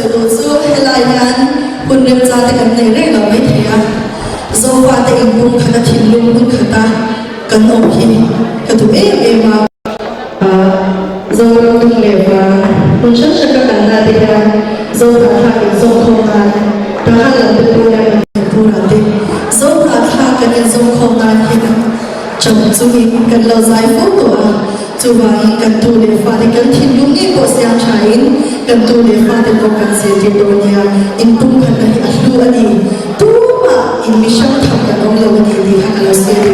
sawi duh chu helai hian hun remcha te kan nei reng lo maithei a, Zofa te inpum khata thinlung hmun khata kan awm hi ka duh em em a. Zoram tung leh vang hmun hrang hrang ka kalna te hian Zohnahthlak inzawmkhawm nan Tahan lam te pawh hian Manipur-ah te Zohnahthlak kan inzawmkhawm nan hian chawp chungin kan lo zai fo tawh a, chuvangin kan tu leh fate kan thinlung ngei pawh siam thain kan tu leh fate pawh kan zirtir dawn nia, inpumkhatna hi a hlu a ni, tumah in mi hrang tham kan awm lo a ni tih kha ka lo sawi duh.